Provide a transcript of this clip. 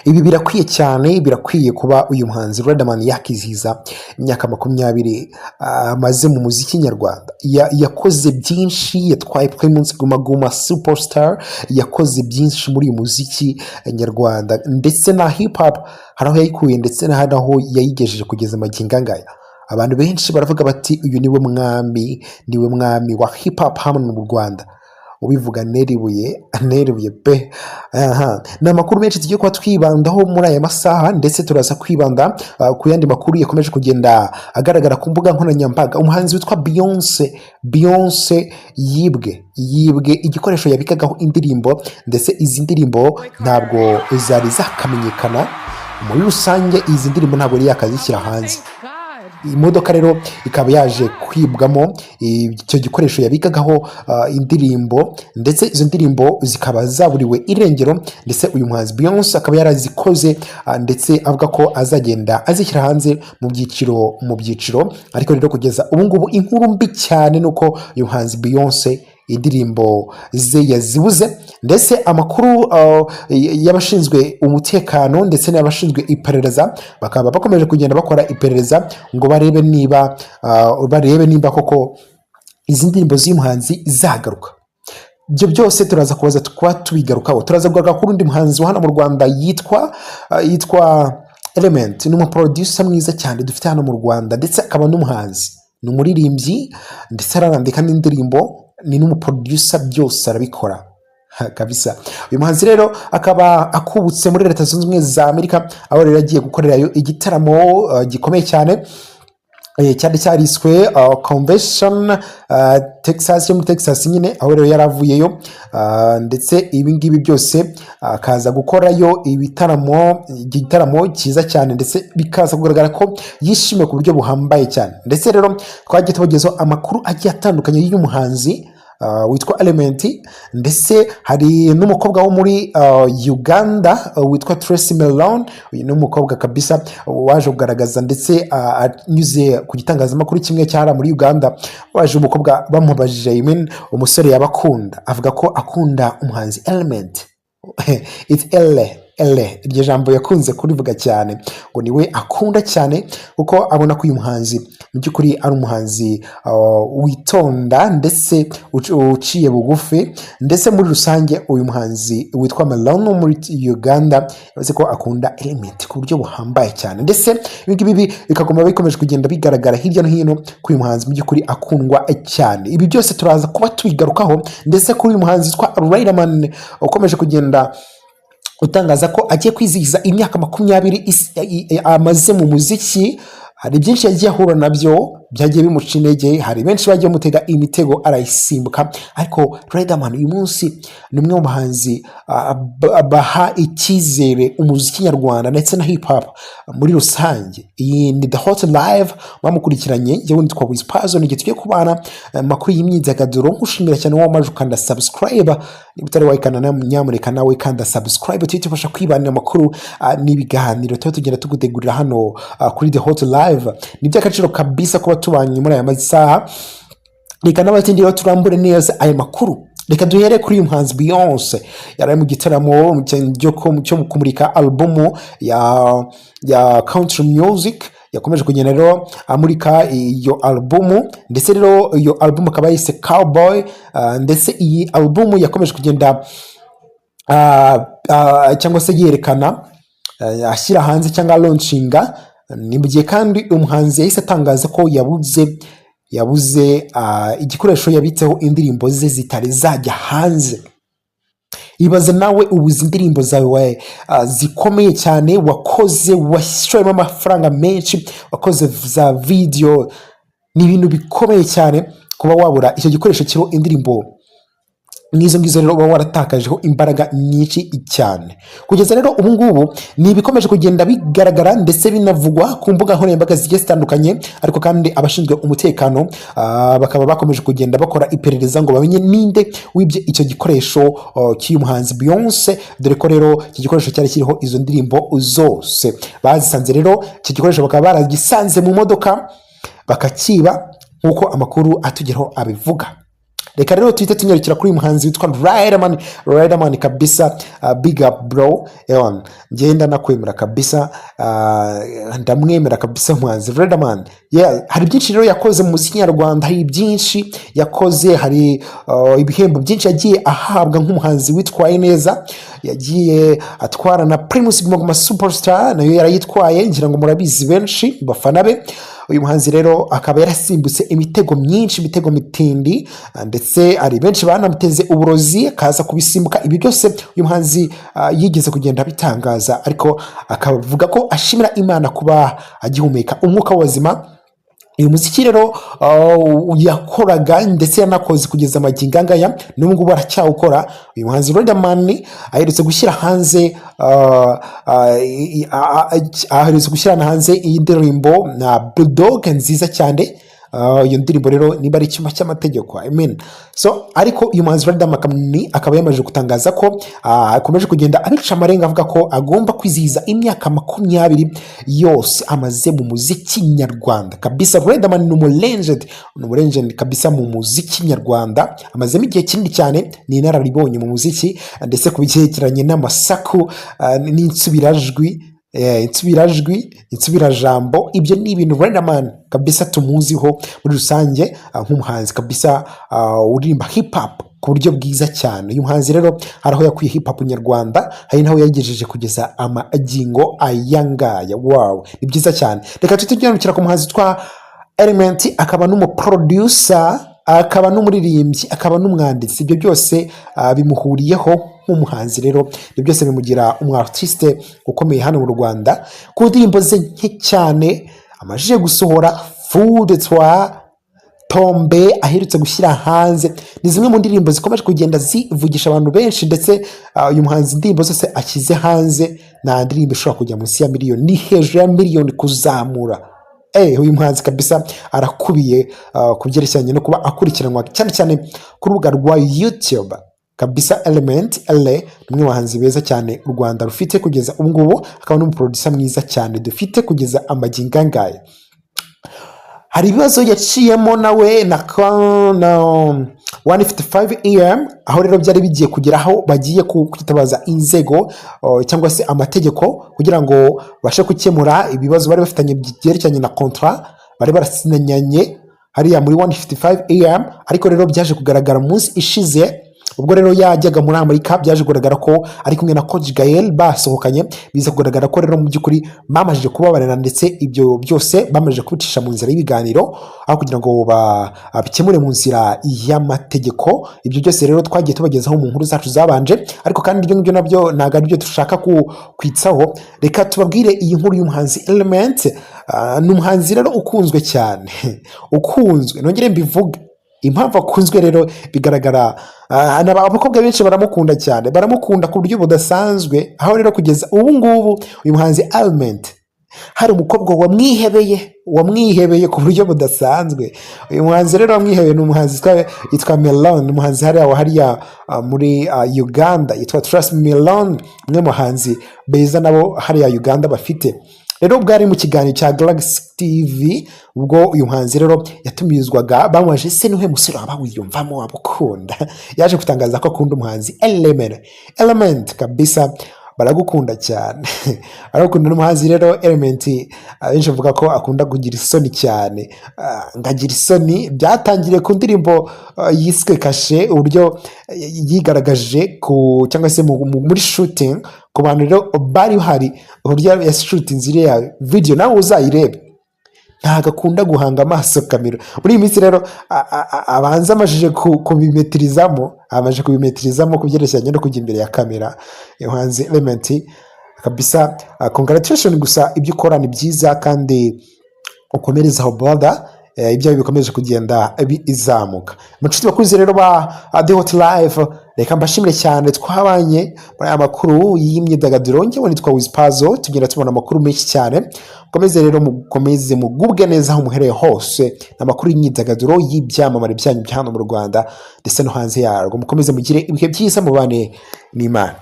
Ibi birakwiye cyane, birakwiye kuba uyu muhanzi Riderman yakizihiza imyaka 20 amaze mu muziki nyarwanda. Yakoze byinshi, yatwaye Primus Guma Guma Superstar, yakoze byinshi muri uyu muziki nyarwanda ndetse na hip hop, hari aho yayikuye ndetse n'aho yayigejeje kugeza magingo angaya. Abantu benshi baravuga bati: "Uyu niwe mwami, niwe mwami wa hip hop hano mu Rwanda." Ubivuga neribuye, neribuye pe. Aha ni amakuru menshi tugiye kuba twibandaho muri aya masaha, ndetse turaza kwibanda ku yandi makuru yakomeje kugenda agaragara ku mbuga nkoranyambaga. Umuhanzi witwa Beyonce, Beyonce yibwe igikoresho yabikagaho indirimbo, ndetse izi ndirimbo ntabwo zari zakamenyekana muri rusange. Izi ndirimbo ntabwo yari yakazishyira hanze. Imodoka rero ikaba yaje kwibwamo icyo gikoresho yabikagaho indirimbo, ndetse izo ndirimbo zikaba zaburiwe irengero. Ndetse uyu muhanzi Beyonce akaba yarazikoze, ndetse avuga ko azagenda azishyira hanze mu byiciro, mu byiciro. Ariko rero kugeza ubu ngubu inkuru mbi cyane ni uko uyu muhanzi Beyonce indirimbo ze yazibuze, ndetse amakuru y'abashinzwe umutekano ndetse n'abashinzwe iperereza bakaba bakomeje kugenda bakora iperereza ngo barebe nimba koko izi ndirimbo z'uyu muhanzi zagaruka. Ibyo byose turaza kubaza kuba tubigarukaho. Turaza kugaruka kuri undi muhanzi wa hano mu Rwanda yitwa Element. Ni umuproducer mwiza cyane dufite hano mu Rwanda, ndetse akaba n'umuhanzi, ni umuririmbyi, ndetse aranandika n'indirimbo, ni n'umuproducer, byose arabikora kabisa. Uyu muhanzi rero akaba akubutse muri Leta Zunze Ubumwe za Amerika, aho rero agiye gukorerayo igitaramo gikomeye cyane, cyari cyariswe Convention Texas, yo muri Texas nyine, aho rero yari avuyeyo, ndetse ibi ngibi byose akaza gukorayo ibitaramo, igitaramo cyiza cyane, ndetse bikaza kugaragara ko yishimiye ku buryo buhambaye cyane. Ndetse rero twagiye tubagezaho amakuru agiye atandukanye y'uyu muhanzi witwa Element. Ndetse hari n'umukobwa wo muri Uganda witwa Tracy Melon. Uyu ni umukobwa kabisa waje kugaragaza, ndetse anyuze ku gitangazamakuru kimwe cyara muri Uganda, waje umukobwa bamubajije, I mean, umusore yabakunda, avuga ko akunda umuhanzi Element. It's ele ele, iryo jambo yakunze kurivuga cyane, ngo niwe akunda cyane kuko abona ko uyu muhanzi mu by'ukuri ari umuhanzi witonda ndetse uciye bugufi. Ndetse muri rusange uyu muhanzi witwa Melon wo muri Uganda yavuze ko akunda Element ku buryo buhambaye cyane, ndetse ibi ngibi bikaguma bikomeje kugenda bigaragara hirya no hino ko uyu muhanzi mu by'ukuri akundwa cyane. Ibi byose turaza kuba tubigarukaho. Ndetse kuri uyu muhanzi witwa Riderman ukomeje kugenda utangaza ko agiye kwizihiza imyaka 20 amaze mu muziki, hari byinshi yagiye ahura nabyo byagiye bimuca intege, hari benshi bagiye bamutega imitego arayisimbuka. Ariko Riderman uyu munsi ni umwe mu bahanzi baha icyizere umuziki nyarwanda ndetse na hip hop muri rusange. Iyi ni The Hot Live bamukurikiranye, njyewe nitwa Wiz Pazo, igihe tugiye kubana amakuru y'imyidagaduro. Nkushimira cyane wowe wamaze ukanda subscribe. Niba utari wayikanda, nyamuneka nawe kanda subscribe, tujye tubasha kwibanira amakuru n'ibiganiro tuba tugenda tugutegurira hano kuri The Hot Live. Ni iby'agaciro kabisa kuba tubanye muri aya masaha. Reka n'abatindi rero turambure neza aya makuru. Reka duhere kuri uyu muhanzi Beyonce. Yari ari mu gitaramo cyo kumurika alubumu ya country music. Yakomeje kugenda rero amurika iyo alubumu, ndetse rero iyo alubumu akaba yise Cowboy. Ndetse iyi alubumu yakomeje kugenda cyangwa se yerekana, ashyira hanze cyangwa launchinga. Ni mu gihe kandi umuhanzi yahise atangaza ko yabuze igikoresho yabitseho indirimbo ze zitari zajya hanze. Ibaze nawe, ubuze indirimbo zawe zikomeye cyane wakoze, washoyemo amafaranga menshi, wakoze za video. Ni ibintu bikomeye cyane kuba wabura icyo gikoresho kiriho indirimbo nk'izo ngizo. Rero uba waratakajeho imbaraga nyinshi cyane. Kugeza rero ubu ngubu ni ibikomeje kugenda bigaragara ndetse binavugwa ku mbuga nkoranyambaga zigiye zitandukanye. Ariko kandi abashinzwe umutekano bakaba bakomeje kugenda bakora iperereza ngo bamenye ninde wibye icyo gikoresho cy'uyu muhanzi Beyonce, dore ko rero iki gikoresho cyari kiriho izo ndirimbo zose. Bazisanze rero, iki gikoresho bakaba baragisanze mu modoka bakakiba, nk'uko amakuru atugeraho abivuga. Reka rero tuhite tunyarukira kuri uyu muhanzi witwa Riderman. Riderman kabisa, big up bro. Ewan, ngenda nakwemera kabisa, ndamwemera kabisa umuhanzi Riderman. Yeah, hari byinshi rero yakoze mu muziki nyarwanda, hari byinshi yakoze, hari ibihembo byinshi yagiye ahabwa nk'umuhanzi witwaye neza. Yagiye atwara na Primus Guma Guma Superstar, nayo yarayitwaye, ngira ngo murabizi benshi bafana be. Uyu muhanzi rero akaba yarasimbutse imitego myinshi, imitego mitindi, ndetse hari benshi banamuteze uburozi akaza kubisimbuka. Ibi byose uyu muhanzi yigeze kugenda abitangaza, ariko akavuga ko ashimira Imana kuba agihumeka umwuka w'ubuzima. Uyu muziki rero yakoraga ndetse yanakoze kugeza amagingo angaya, n'ubu ngubu aracyawukora. Uyu muhanzi Riderman aherutse gushyira hanze iyi ndirimbo na Bulldog nziza cyane. Iyo ndirimbo rero niba ari icyuma cy'amategeko, I mean. So ariko uyu muhanzi Riderman akaba yamaze gutangaza ko akomeje kugenda abica amarenga, avuga ko agomba kwizihiza imyaka 20 yose amaze mu muziki nyarwanda kabisa. Riderman ni umulegend, ni umulegend kabisa mu muziki nyarwanda, amazemo igihe kinini cyane, ni inararibonye mu muziki, ndetse ku byerekeranye n'amasaku n'insubirajwi, insubirajwi, insubirajambo, ibyo ni ibintu Riderman kabisa tumuziho muri rusange, nk'umuhanzi kabisa uririmba hip hop ku buryo bwiza cyane. Uyu muhanzi rero hari aho yakuye hip hop nyarwanda, hari n'aho yagejeje kugeza amagingo ayangaya. Wow, ni byiza cyane. Reka tuhite tunyarukira ku muhanzi witwa Element, akaba n'umuproducer, akaba n'umuririmbyi, akaba n'umwanditsi. Ibyo byose bimuhuriyeho nk'umuhanzi. Rero ibyo byose bimugira umu artiste ukomeye hano mu Rwanda. Ku ndirimbo ze nke cyane amajije gusohora, Fou de toi, Tombe aherutse gushyira hanze, ni zimwe mu ndirimbo zikomeje kugenda zivugisha abantu benshi. Ndetse uyu muhanzi indirimbo zose ashyize hanze nta ndirimbo ishobora kujya munsi ya miliyoni, ni hejuru ya miliyoni kuzamura. Uyu muhanzi kabisa arakubiye ku byerekeranye no kuba akurikiranwa cyane cyane ku rubuga rwa YouTube kabisa. Element Eleeeh ni umwe mu bahanzi beza cyane u Rwanda rufite kugeza ubu ngubu, akaba n'umuproducer mwiza cyane dufite kugeza amagingo angaya. Hari ibibazo yaciyemo nawe na 155 AM, aho rero byari bigiye kugera aho bagiye kwitabaza inzego cyangwa se amategeko kugira ngo babashe gukemura ibibazo bari bafitanye byerekeranye na contrat bari barasinyanye hariya muri 155 AM. Ariko rero byaje kugaragara mu munsi ishize, ubwo rero yajyaga muri Amerika, byaje kugaragara ko ari kumwe na Coach Gael basohokanye. Biza kugaragara ko rero mu by'ukuri bamajije kubabarira, ndetse ibyo byose bamajije kubicisha mu nzira y'ibiganiro aho kugira ngo babikemure mu nzira y'amategeko. Ibyo byose rero twagiye tubagezaho mu nkuru zacu zabanje, ariko kandi ibyo ngibyo nabyo ntabwo ari byo dushaka kwitsaho. Reka tubabwire iyi nkuru y'umuhanzi Element. Ni umuhanzi rero ukunzwe cyane, ukunzwe, nongere mbivuge. Impamvu akunzwe rero bigaragara, abakobwa benshi baramukunda cyane, baramukunda ku buryo budasanzwe, aho rero kugeza ubu ngubu uyu muhanzi Element hari umukobwa wamwihebeye, wamwihebeye ku buryo budasanzwe. Uyu muhanzi rero wamwihebeye ni umuhanzi yitwa Melon, ni umuhanzi hariya muri Uganda, yitwa Trust Melon, umwe mu bahanzi beza nabo hariya Uganda bafite. Rero ubwo ari mu kiganiro cya Galaxy TV, ubwo uyu muhanzi rero yatumirizwaga, bamubaje se niwe musore waba wiyumvamo, waba ukunda, yaje gutangaza ko akunda umuhanzi Element. Element kabisa baragukunda cyane, baragukunda. N'umuhanzi rero Element, abenshi bavuga ko akunda kugira isoni cyane. Ngagira isoni byatangiriye ku ndirimbo yiswe Kashe, uburyo yigaragaje ku cyangwa se muri shooting. Ku bantu rero bari bahari, uburyo yashootinze iriya video, nawe uzayirebe, ntabwo akunda guhanga amaso kamera. Muri iyi minsi rero abanza amajije kubimetirizamo, amaze kubimetirizamo ku byerekeranye no kujya imbere ya kamera. Umuhanzi Element kabisa, congratulation gusa, ibyo ukora ni byiza kandi ukomereze aho brother, ibyawe bikomeje kugenda bizamuka. Mu nshuti bakunzi rero ba The Hot Life, reka mbashimire cyane twabanye muri aya makuru y'imyidagaduro. Njyewe nitwa Wizpazo, tugenda tubona amakuru menshi cyane. Mukomeze rero, mukomeze mugubwe neza aho muhereye hose, amakuru y'imyidagaduro y'ibyamamare byanyu bya hano mu Rwanda ndetse no hanze yarwo. Mukomeze mugire ibihe byiza, mubane n'Imana.